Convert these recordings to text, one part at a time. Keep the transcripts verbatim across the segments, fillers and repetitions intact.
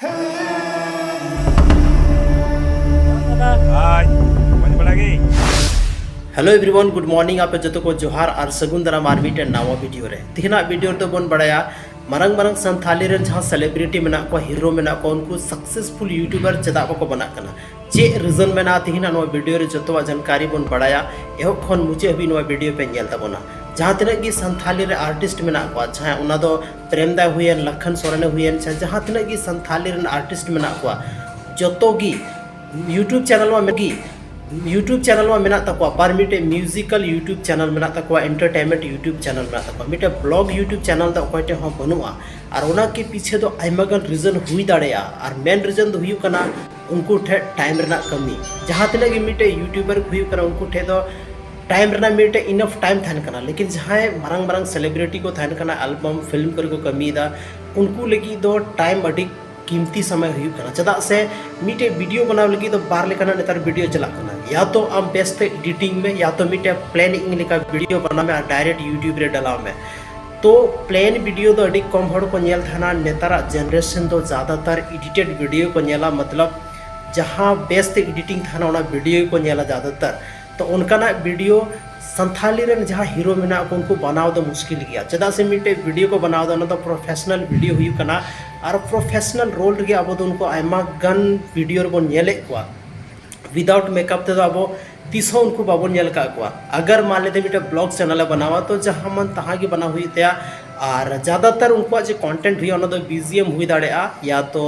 ᱦᱟᱭ, ᱢᱚᱡᱽ ᱵᱟᱲᱟ ᱜᱮ? Hello everyone, good morning. ᱟᱯᱮ ᱡᱚᱛᱚ ᱠᱚ ᱡᱚᱦᱟᱨ ᱟᱨ ᱥᱟᱹᱜᱩᱱ ᱫᱟᱨᱟᱢ ᱟᱨ ᱢᱤᱫᱴᱮᱱ ᱱᱟᱣᱟ ᱵᱷᱤᱰᱤᱭᱳ ᱨᱮ᱾ ᱛᱤᱦᱤᱧᱟᱜ ᱵᱷᱤᱰᱤᱭᱳ ᱨᱮᱫᱚ ᱵᱚᱱ ᱵᱟᱲᱟᱭᱟ ᱢᱟᱨᱟᱝ ᱢᱟᱨᱟᱝ ᱥᱟᱱᱛᱷᱟᱞᱤ ᱨᱮᱱ ᱡᱟᱦᱟᱸ ᱥᱮᱞᱤᱵᱨᱤᱴᱤ ᱢᱮᱱᱟᱜ ᱠᱚᱣᱟ, ᱦᱤᱨᱳ ᱢᱮᱱᱟᱜ ᱠᱚᱣᱟ, ᱩᱱᱠᱩ ᱥᱟᱠᱥᱮᱥᱯᱷᱩᱞ ᱭᱩᱴᱩᱵᱟᱨ ᱪᱮᱫᱟᱜ ᱵᱟᱠᱚ ᱵᱮᱱᱟᱜ ᱠᱟᱱᱟ, ᱪᱮᱫ ᱨᱤᱡᱚᱱ ᱢᱮᱱᱟᱜᱼᱟ᱾ ᱛᱤᱦᱤᱧᱟᱜ ᱱᱚᱣᱟ ᱵᱷᱤᱰᱤᱭᱳ ᱨᱮ ᱡᱚᱛᱚᱣᱟᱜ ᱡᱟᱱᱠᱟᱨᱤ ᱵᱚᱱ ᱵᱟᱲᱟᱭᱟ᱾ ᱮᱦᱚᱵ ᱠᱷᱚᱱ ᱢᱩᱪᱟᱹᱫ ᱦᱟᱹᱵᱤᱡ ᱱᱚᱣᱟ ᱵᱷᱤᱰᱤᱭᱳ ᱯᱮ ᱧᱮᱞ ᱛᱟᱵᱚᱱᱟ᱾ ᱡᱟᱦᱟᱸ ᱛᱤᱱᱟᱹᱜ ᱜᱮ ᱥᱟᱱᱛᱷᱟᱞᱤ ᱨᱮ ᱟᱨᱴᱤᱥᱴ ᱢᱮᱱᱟᱜ ᱠᱚᱣᱟ, ᱪᱟᱦᱮ ᱚᱱᱟ ᱫᱚ ᱯᱨᱮᱢ ᱫᱟ ᱦᱩᱭᱮᱱ, ᱞᱟᱠᱷᱟᱱ ᱥᱚᱨᱮᱱᱮ ᱦᱩᱭᱮᱱ, ᱪᱟᱦᱮ ᱡᱟᱦᱟᱸ ᱛᱤᱱᱟᱹᱜ ᱜᱮ ᱥᱟᱱᱛᱷᱟᱞᱤ ᱨᱮᱱ ᱟᱨᱴᱤᱥᱴ ᱢᱮᱱᱟᱜ ᱠᱚᱣᱟ, ᱡᱚᱛᱚ ᱜᱮ ᱭᱩᱴᱩᱵᱽ ᱪᱮᱱᱮᱞ ᱢᱟ ᱢᱮᱱᱟᱜ ᱜᱮ, ᱭᱩᱴᱩᱵᱽ ᱪᱮᱱᱮᱞ ᱢᱟ ᱢᱮᱱᱟᱜ ᱛᱟᱠᱚᱣᱟ, ᱯᱟᱨ ᱢᱤᱫᱴᱮᱡ ᱢᱤᱣᱡᱤᱠᱟᱞ ᱭᱩᱴᱩᱵᱽ ᱪᱮᱱᱮᱞ ᱢᱮᱱᱟᱜ ᱛᱟᱠᱚᱣᱟ, ᱮᱱᱴᱟᱨᱴᱮᱱᱢᱮᱱᱴ ᱭᱩᱴᱩᱵᱽ ᱪᱮᱱᱮᱞ ᱢᱮᱱᱟᱜ ᱛᱟᱠᱚᱣᱟ, ᱢᱤᱫᱴᱮᱡ ᱵᱞᱚᱜ ᱭᱩᱴᱩᱵᱽ ᱪᱮᱱᱮᱞ ᱫᱚ ᱚᱠᱚᱭ ᱴᱷᱮᱡ ᱦᱚᱸ ᱵᱟᱹᱱᱩᱜᱼᱟ᱾ ᱟᱨ ᱚᱱᱟ ᱠᱮ ᱯᱤᱪᱷᱮ ᱫᱚ ᱟᱭᱢᱟ ᱜᱟᱱ ᱨᱤᱡᱚᱱ ᱦᱩᱭ ᱫᱟᱲᱮᱭᱟᱜᱼᱟ, ᱟᱨ ᱢᱮᱱ ᱨᱤᱡᱚᱱ ᱫᱚ ᱦᱩᱭᱩᱜ ᱠᱟᱱᱟ ᱩᱱᱠᱩ ᱴᱷᱮᱡ ᱴᱟᱭᱤᱢ ᱨᱮᱱᱟᱜ ᱠᱟᱹᱢᱤ᱾ ᱡᱟᱦᱟᱸ ᱛᱤᱱᱟᱹᱜ ᱜᱮ ᱢᱤᱫᱴᱮᱡ ᱭᱩᱴᱩᱵᱟᱨ ᱠᱚ ᱦᱩᱭᱩᱜ ᱠᱟᱱᱟ, ᱩᱱᱠᱩ ᱴᱷᱮᱡ ᱫᱚ ᱴᱟᱭᱤᱢ ᱨᱮᱱᱟᱜ ᱢᱤᱫᱴᱮᱡ ᱤᱱᱟᱯᱷ ᱴᱟᱭᱤᱢ ᱛᱟᱦᱮᱱ ᱠᱟᱱᱟ, ᱞᱮᱠᱤᱱ ᱡᱟᱦᱟᱸᱭ ᱢᱟᱨᱟᱝ ᱢᱟᱨᱟᱝ ᱥᱮᱞᱤᱵᱨᱤᱴᱤ ᱠᱚ ᱛᱟᱦᱮᱱ ᱠᱟᱱᱟ, ᱮᱞᱵᱟᱢ ᱯᱷᱤᱞᱢ ᱠᱚᱨᱮ ᱠᱚ ᱠᱟᱹᱢᱤᱭᱮᱫᱟ, ᱩᱱᱠᱩ ᱞᱟᱹᱜᱤᱫ ᱫᱚ ᱴᱟᱭᱤᱢ ᱟᱹᱰᱤ ᱠᱤᱢᱛᱤ ᱥᱚᱢᱚᱭ ᱦᱩᱭᱩᱜ ᱠᱟᱱᱟ᱾ ᱪᱮᱫᱟᱜ ᱥᱮ ᱢᱤᱫᱴᱮᱡ ᱵᱷᱤᱰᱤᱭᱳ ᱵᱮᱱᱟᱣ ᱞᱟᱹᱜᱤᱫ ᱫᱚ ᱵᱟᱨ ᱞᱮᱠᱟᱱᱟᱜ ᱱᱮᱛᱟᱨ ᱵᱷᱤᱰᱤᱭᱳ ᱪᱟᱞᱟᱜ ᱠᱟᱱᱟ, ᱭᱟ ᱛᱚ ᱟᱢ ᱵᱮᱥ ᱛᱮ ᱮᱰᱤᱴᱤᱝ ᱢᱮ, ᱭᱟ ᱛᱚ ᱢᱤᱫᱴᱮᱡ ᱯᱞᱮᱱᱤᱝ ᱞᱮᱠᱟ ᱵᱷᱤᱰᱤᱭᱳ ᱵᱮᱱᱟᱣ ᱢᱮ ᱟᱨ ᱰᱟᱭᱨᱮᱠᱴ ᱭᱩᱴᱩᱵᱽ ᱨᱮ ᱰᱟᱞᱟᱣ ᱢᱮ᱾ ᱛᱚ ᱯᱞᱮᱱ ᱵᱷᱤᱰᱤᱭᱳ ᱫᱚ ᱟᱹᱰᱤ ᱠᱚᱢ ᱦᱚᱲ ᱠᱚ ᱧᱮᱞ ᱛᱟᱦᱮᱱᱟ᱾ ᱱᱮᱛᱟᱨᱟᱜ ᱡᱮᱱᱟᱨᱮᱥᱚᱱ ᱫᱚ ᱡᱟᱫᱟᱛᱟᱨ ᱮᱰᱤᱴᱮᱰ ᱵᱷᱤᱰᱤᱭᱳ ᱠᱚ ᱧᱮᱞᱟ, ᱢᱚᱛᱞᱚᱵ ᱡᱟᱦᱟᱸ ᱵᱮᱥ ᱛᱮ ᱮᱰᱤᱴᱤᱝ ᱛᱟᱦᱮᱱᱟ ᱚᱱᱟ ᱵᱷᱤᱰᱤᱭᱳ ᱠᱚ ᱧᱮᱞᱟ ᱡᱟᱫᱟᱛᱟᱨ᱾ ᱛᱚ ᱚᱱᱠᱟᱱᱟᱜ ᱵᱷᱤᱰᱤᱭᱳ ᱥᱟᱱᱛᱷᱟᱞᱤ ᱨᱮᱱ ᱡᱟᱦᱟᱸ ᱦᱤᱨᱳ ᱢᱮᱱᱟᱜ ᱠᱚ, ᱩᱱᱠᱩ ᱵᱮᱱᱟᱣ ᱫᱚ ᱢᱩᱥᱠᱤᱞ ᱜᱮᱭᱟ᱾ ᱪᱮᱫᱟᱜ ᱥᱮ ᱢᱤᱫᱴᱮᱡ ᱵᱷᱤᱰᱤᱭᱳ ᱠᱚ ᱵᱮᱱᱟᱣ ᱮᱫᱟ, ᱚᱱᱟ ᱫᱚ ᱯᱨᱚᱯᱷᱮᱥᱚᱱᱟᱞ ᱵᱷᱤᱰᱤᱭᱳ ᱦᱩᱭᱩᱜ ᱠᱟᱱᱟ, ᱟᱨ ᱯᱨᱚᱯᱷᱮᱥᱚᱱᱟᱞ ᱨᱳᱞ ᱨᱮᱜᱮ ᱟᱵᱚ ᱫᱚ ᱩᱱᱠᱩ ᱟᱭᱢᱟ ᱜᱟᱱ ᱵᱷᱤᱰᱤᱭᱳ ᱨᱮᱵᱚᱱ ᱧᱮᱞᱮᱫ ᱠᱚᱣᱟ᱾ ᱣᱤᱫᱟᱣᱩᱴ ᱢᱮᱠᱟᱯ ᱛᱮᱫᱚ ᱟᱵᱚ ᱛᱤᱥ ᱦᱚᱸ ᱩᱱᱠᱩ ᱵᱟᱵᱚᱱ ᱧᱮᱞ ᱟᱠᱟᱫ ᱠᱚᱣᱟ᱾ ᱟᱜᱟᱨ ᱢᱟᱱ ᱞᱮᱛᱮ ᱢᱤᱫᱴᱮᱡ ᱵᱞᱚᱜ ᱪᱮᱱᱮᱞ ᱮ ᱵᱮᱱᱟᱣᱟ, ᱛᱚ ᱡᱟᱦᱟᱸ ᱢᱟᱱ ᱛᱟᱦᱟᱸ ᱜᱮ ᱵᱮᱱᱟᱣ ᱦᱩᱭᱩᱜ ᱛᱟᱭᱟ᱾ ᱟᱨ ᱡᱟᱫᱟᱛᱟᱨ ᱩᱱᱠᱩᱣᱟᱜ ᱡᱮ ᱠᱚᱱᱴᱮᱱᱴ ᱦᱩᱭᱩᱜᱼᱟ, ᱚᱱᱟ ᱫᱚ ᱵᱤᱡᱤᱭᱮᱢ ᱦᱩᱭ ᱫᱟᱲᱮᱭᱟᱜᱼᱟ, ᱭᱟ ᱛᱚ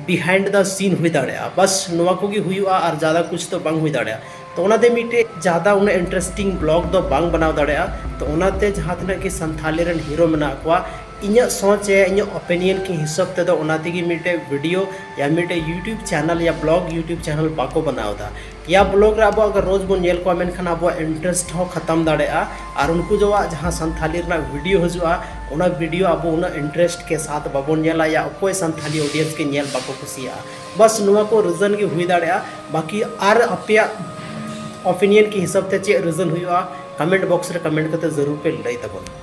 ᱵᱤᱦᱟᱭᱤᱱᱰ ᱫᱟ ᱥᱤᱱ ᱦᱩᱭ ᱫᱟᱲᱮᱭᱟᱜᱼᱟ᱾ ᱵᱟᱥ ᱱᱚᱣᱟ ᱠᱚᱜᱮ ᱦᱩᱭᱩᱜᱼᱟ, ᱟᱨ ᱡᱟᱫᱟ ᱠᱩᱪ ᱫᱚ ᱵᱟᱝ ᱦᱩᱭ ᱫᱟᱲᱮᱭᱟᱜᱼᱟ᱾ ᱛᱚ ᱚᱱᱟᱛᱮ ᱢᱤᱫᱴᱮᱡ ᱡᱟᱫᱟ ᱩᱱᱟᱹᱜ ᱤᱱᱴᱟᱨᱮᱥᱴᱤᱝ ᱵᱞᱚᱜ ᱫᱚ ᱵᱟᱝ ᱵᱮᱱᱟᱣ ᱫᱟᱲᱮᱭᱟᱜᱼᱟ᱾ ᱛᱚ ᱚᱱᱟᱛᱮ ᱡᱟᱦᱟᱸ ᱛᱤᱱᱟᱹᱜ ᱜᱮ ᱥᱟᱱᱛᱷᱟᱞᱤ ᱨᱮᱱ ᱦᱤᱨᱳ ᱢᱮᱱᱟᱜ ᱠᱚᱣᱟ, ᱤᱧᱟᱹᱜ ᱥᱚᱪ ᱮ, ᱤᱧᱟᱹᱜ ᱚᱯᱤᱱᱤᱭᱚᱱ ᱠᱤ ᱦᱤᱥᱟᱹᱵ ᱛᱮᱫᱚ ᱚᱱᱟ ᱛᱮᱜᱮ ᱢᱤᱫᱴᱮᱡ ᱵᱷᱤᱰᱤᱭᱳ ᱭᱟ ᱢᱤᱫᱴᱮᱡ ᱭᱩᱴᱩᱵᱽ ᱪᱮᱱᱮᱞ ᱭᱟ ᱵᱞᱚᱜ ᱭᱩᱴᱩᱵᱽ ᱪᱮᱱᱮᱞ ᱵᱟᱠᱚ ᱵᱮᱱᱟᱣ ᱮᱫᱟ᱾ ᱭᱟ ᱵᱞᱚᱜ ᱨᱮ ᱟᱵᱚ ᱟᱜᱟᱨ ᱨᱳᱡᱽ ᱵᱚᱱ ᱧᱮᱞ ᱠᱚᱣᱟ, ᱢᱮᱱᱠᱷᱟᱱ ᱟᱵᱚᱣᱟᱜ ᱤᱱᱴᱟᱨᱮᱥᱴ ᱦᱚᱸ ᱠᱷᱟᱛᱟᱢ ᱫᱟᱲᱮᱭᱟᱜᱼᱟ᱾ ᱟᱨ ᱩᱱᱠᱩ ᱡᱚᱣᱟᱜ ᱡᱟᱦᱟᱸ ᱥᱟᱱᱛᱷᱟᱞᱤ ᱨᱮᱱᱟᱜ ᱵᱷᱤᱰᱤᱭᱳ ᱦᱤᱡᱩᱜᱼᱟ, ᱚᱱᱟ ᱵᱷᱤᱰᱤᱭᱳ ᱟᱵᱚ ᱩᱱᱟᱹᱜ ᱤᱱᱴᱟᱨᱮᱥᱴ ᱠᱮ ᱥᱟᱛᱷ ᱵᱟᱵᱚᱱ ᱧᱮᱞᱟ, ᱭᱟ ᱚᱠᱚᱭ ᱥᱟᱱᱛᱷᱟᱞᱤ ᱚᱰᱤᱭᱮᱱᱥ ᱜᱮ ᱧᱮᱞ ᱵᱟᱠᱚ ᱠᱩᱥᱤᱭᱟᱜᱼᱟ᱾ ᱵᱟᱥ ᱱᱚᱣᱟ ᱠᱚ ᱨᱤᱡᱚᱱ ᱜᱮ ᱦᱩᱭ ᱫᱟᱲᱮᱭᱟᱜᱼᱟ᱾ ᱵᱟᱠᱤ ᱟᱨ ᱟᱯᱮᱭᱟᱜ ᱚᱯᱤᱱᱤᱭᱚᱱ ᱠᱤ ᱦᱤᱥᱟᱹᱵ ᱛᱮ ᱪᱮᱫ ᱨᱤᱡᱚᱱ ᱦᱩᱭᱩᱜᱼᱟ, ᱠᱚᱢᱮᱱᱴ ᱵᱚᱠᱥ ᱨᱮ ᱠᱚᱢᱮᱱᱴ ᱠᱟᱛᱮ ᱡᱟᱹᱨᱩᱲ ᱯᱮ ᱞᱟᱹᱭ ᱛᱟᱵᱚᱱᱟ᱾